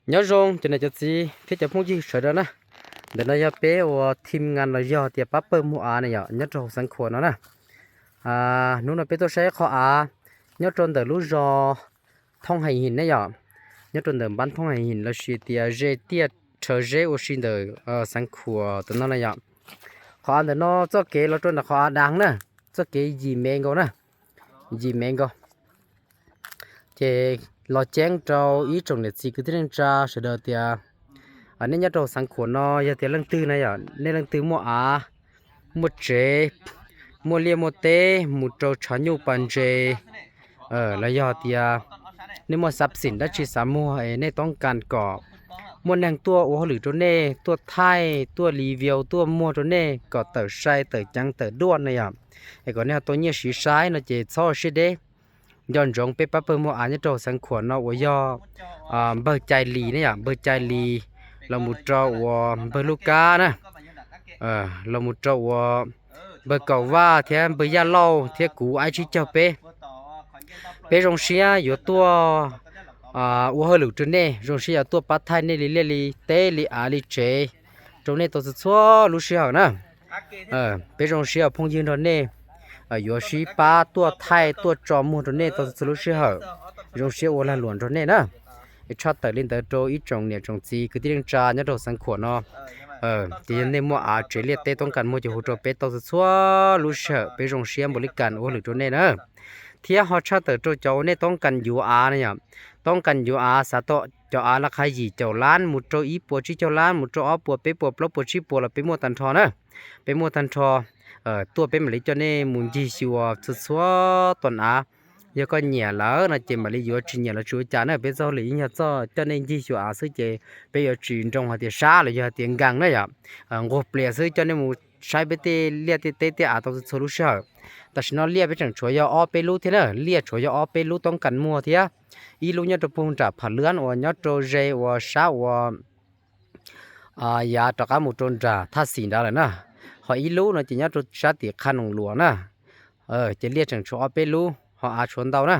Nyob zoo cov niam cov txiv thiab cov phooj ywg sawv daws na. Ntawm no yog peb ua thim ngas los yog tias pab pawg muag av na yom, nyob rau hauv Xeev Khuam no na. Hnub no peb tuaj saib qhov av nyob rau ntawm lub zos Thoob Hais Him ne yom, nyob rau ntawm npab Thoob Hais Him lossis tias ze tiaj rhawv zeb ua si ntawm Xeev Khuam tam no na yom. Qhov av ntawm no txoj kev los rau ntawm qhov av dav na, txoj kev yim mev nkaus na, yim mev nkaus. Ces los ceeb rau ib tsoom niam txiv kwv tij neej tsa sawv daws tias, nej nyob rau Xeev Khuam no yog tias leej twg na yom, nej leej twg muaj av, muaj tsev, muaj liaj muaj teb mus rau tshav nyuj pas ntses, los yog tias nej muaj xav xim dab tsi xav muag es nej toob kas kom muaj neeg tuaj ua hauj lwm rau nej, tuaj thaij, tuaj review, tuaj muag rau nej kom tawm sai tawm ceev tawm duaj na yom, es kom nej ho tau nyiaj siv saib no ces txhob ua siab deb. Nco ntsoov peb pab pawg muag av nyob rau Xeev Khuam no uas yog npawg Cai Lis ne yom, npawg Cai Lis los mus rau uas npawg Lub Kab na, los mus rau uas npawg Kaum Vaj thiab npawg Yaj Lauj thiab kuv Aib Tsib Caug peb. Peb zoo siab yuav tuaj ua hauj lwm rau nej, zoo siab yuav tuaj pab thaij nej li liaj li teb li av li tsev rau nej tau txhua txhua lub sij hawm na. Peb zoo siab phooj ywg nrog nej yuav sib pab tuaj thaij tuaj tso muag rau nej tau txhua txhua lub sij hawm. Zoo siab ua lag luam nrog nej na. Es tshaj tawm li ntawd rau ib tsoom niam tsoom txiv kwv tij neej tsa nyob rau Xeev Khuam no, ces yog nej muaj av tsev liaj teb toob kas muag ces hu rau peb tau txhua txhua lub sij hawm, peb zoo siab npaum li cas ua hauj lwm rau nej na. Thiab ho tshaj tawm rau cov uas nej toob kas yuav av na yom, toob kas yuav av xav tau cov av laj qha yim caum lab mus rau ib puas tsib caug lab mus rau ob puas peb puas plaub puas tsib puas los peb muaj tag nrho na. Peb muaj tag nrho, tuaj peb mam li coj nej mus ncig xyuas txhua txhua tus av. Yog koj nyiam lawm no ces mam li yuav, tsis nyiam los tsis ua cas na. Peb txoj hauj lwm yeej yog txoj coj nej ncig xyuas av xwb ces peb yuav tsis nroo hais tias sab los yog hais tias nkees na yom. Nquag plias xwb, coj nej mus saib peb tej liaj tej teb tej av tau txhua txhua lub sij hawm. Tam sim no liaj peb tseem tshuav yog ob peb lub thiab na, liaj tshuav yog ob peb lub toob kas muag thiab. Ib lub nyob rau puag nram Pham Lwb uas nyob rau ze uas sab uas yav rov qab mus rau nram Thaj Xis nrad lawm na. Ho ib lub no ces nyob rau sab tim Qhab Noom Luam na. Ces liaj tseem tshuav ob peb lub ho av tshuav ntau na.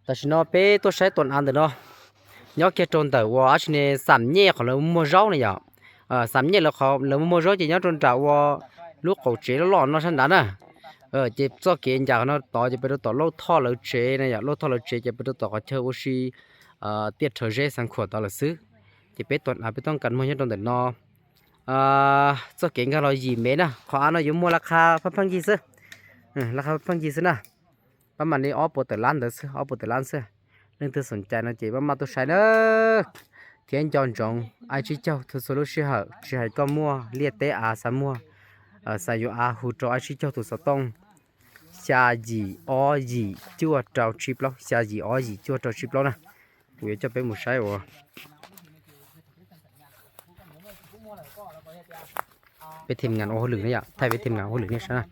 Tam sim no peb tuaj saib tus av ntawm no, nyob kiag rau ntawm uas dab tsi ne, xam nyej qhov lawv muag zaub na yom. Xam nyej lawv qhov lawv muag zaub ces nyob rau nram uas lub qaum tsev loj loj no sab nrad na. Ces txoj kev ncaim qhov no tod ces pem rau tom Lauj Thoj lawv tsev na yom, Lauj Thoj lawv tsev ces pem rau tom qhov chaw ua si tiaj rhawv zeb Xeev Khuam tod lawm xwb. Ces peb tus av peb toob kas muag nyob rau ntawm no. Txoj kev nkag los yim mev na, qhov av no yuav muag laj qha pheej yig xwb. Laj qha pheej yig xwb na. Pab mam li ob puas tawm lab ntawd xwb, ob puas tawm lab xwb. Leej twg xoom cai no ces pab mam tuaj saib na. Thiab nco ntsoov Aib Tsib Caug txhua txhua lub sij hawm, tsis hais koj muaj liaj teb av xav muag, xav yuav av hu rau Aib Tsib Caug tus xov tooj xya yim ob yim cuaj rau tsib plaub, xya yim ob yim cuaj rau tsib plaub na. Kuv yuav coj peb mus saib uas peb thim ngas ua hauj lwm ne yom, thaij peb thim ngas ua hauj lwm nej saib na.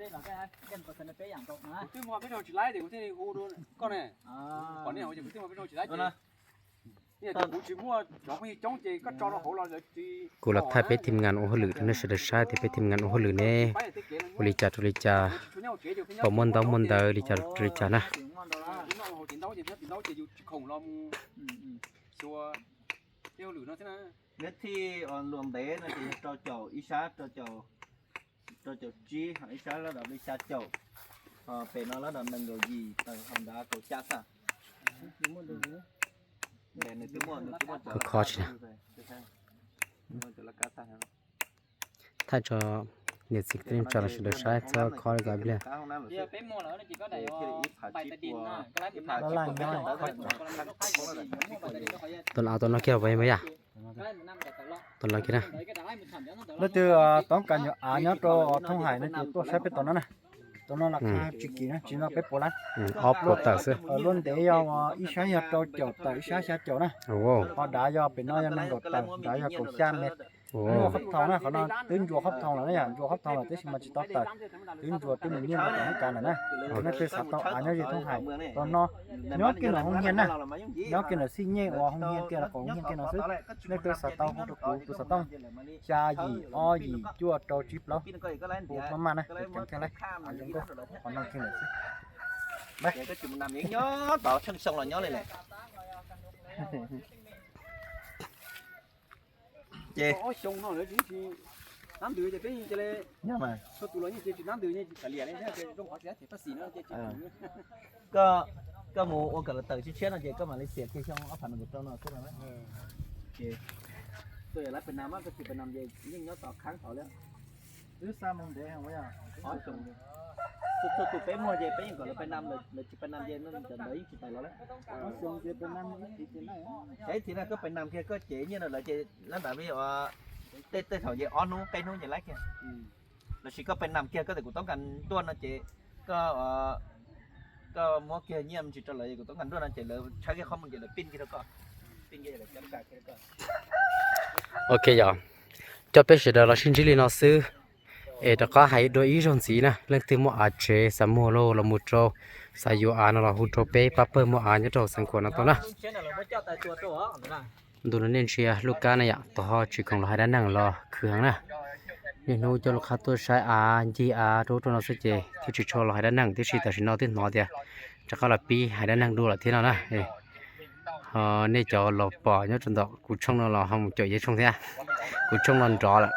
Kuv los thaij peb thim ngas ua hauj lwm rau nej sawv daws saib tias peb thim ngas ua hauj lwm ne ua li cas rau li cas, pom muaj ntaub muaj ntawv li cas rau li cas na. Neb thij luag ntev no ces yog rau caum ib sab, rau caum tsib, ho ib sab lab dam li xya caum, ho pem no lab dam nees nkaum yim tawm ho nrad kaum xya xwb. Nws twb muaj, nws twb muaj cov laj kab xwb. Thaij tso niam txiv kwv tij neej tsa los sawv daws saib txhob khob li ko ib pliag. Tus av tus no kiag puas yog yam? Tus no kiag na. Leej twg toob kas yuav av nyob rau Thoob Hais no ces tuaj saib peb tus no na. Tus no laj qha tsis kim na, tsis no peb puas lab. Ob puas tawm xwb. Luag ntev yog ib sab yog rau caum tawm ib sab xya caum na. Ho dav yog pem no yog nees nkaum tawm, dav yog kaum xya mev. Ntsuas qhov thoo na, qhov no twb ntsuas qhov thoo lawm na yom, ntsuas qhov thoo lawm tab sis mas tsis tau tawm. Twb ntsuas twb mus nyiaj rau tom Hmoob Kav lawm na. Leej twg xav tau av nyob ze Thoob Hais tus no, nyob kiag ntawm hoo hias na, nyob kiag ntawm xij nyej uas hoo hias kiag los kaum hoo hias kiag no xwb. Leej twg xav tau hu rau kuv tus xov tooj xya yim ob yim cuaj rau tsib plaub. Hu maj maj na, ceev kiag lauj, av zoo nkauj qhov no kiag lawm xwb. Nyob tom tsheej xyoo los nyob li lawm. Ces ob xyoo no lawv tsis tab ntws ces peb yeej cia li, txhua tus los yeej cia tsis tab ntws, yeej tsis kav liam li thiab, ces zoo qhov tsis dab tsis pab xis no ces tsis. Koj, koj mus ua kom lawv tawm tshiab tshiab no ces koj mam li xiam kiag xyoo ob phav nees nkaum rau no xwb no. Ces txawm yog lawv pais nas mas koj tsis pais nas ces yeej nyob tom khab tod li. Txhua tus peb muag ces peb yeej kom lawv pais nas, lawv tsis pais nas ces ntawd yeej tsis tawm los lawm. Ces ib txhis no koj pais nas kiag koj cev nyiaj rau lawv ces lab ntawd tej, tej thaum ces ob hnub peb hnub ces laib kiag. Lossis koj pais nas kiag koj tias kuv toob kas nruaj no ces koj, koj muab kiag nyiaj me ntsis rau lawv, kuv toob kas nruaj no ces lawv tshawb kiag qhov muag ces lawv pin kiag rau koj. Ok yog, coj peb sawv daws los sib ntsib li no xwb, es rov qab hais dua ib zaug ntxiv na, leej twg muaj av tsev xav muag los los mus rau, xav yuav av no los hu rau peb pab pawg muaj av nyob rau hauv Xeev Khuam no tau na. Ntu no nej ntsia lub kab na yom, tau ho tsis khoom los hais dab neeg los khwv heev na. Niaj hnub coj lub qab tuaj saib av ncig av rau ub rau no xwb ces thiaj tsis tshua los hais dab neeg, tiam sis tam sim no twb hnov tias rov qab los pib hais dab neeg dua lawm thiab no na. Ho nej cov los pom nyob rau ntawm kuv tshooj no los ho mus caum yawg tshooj thiab, kuv tshooj no nrov lawm.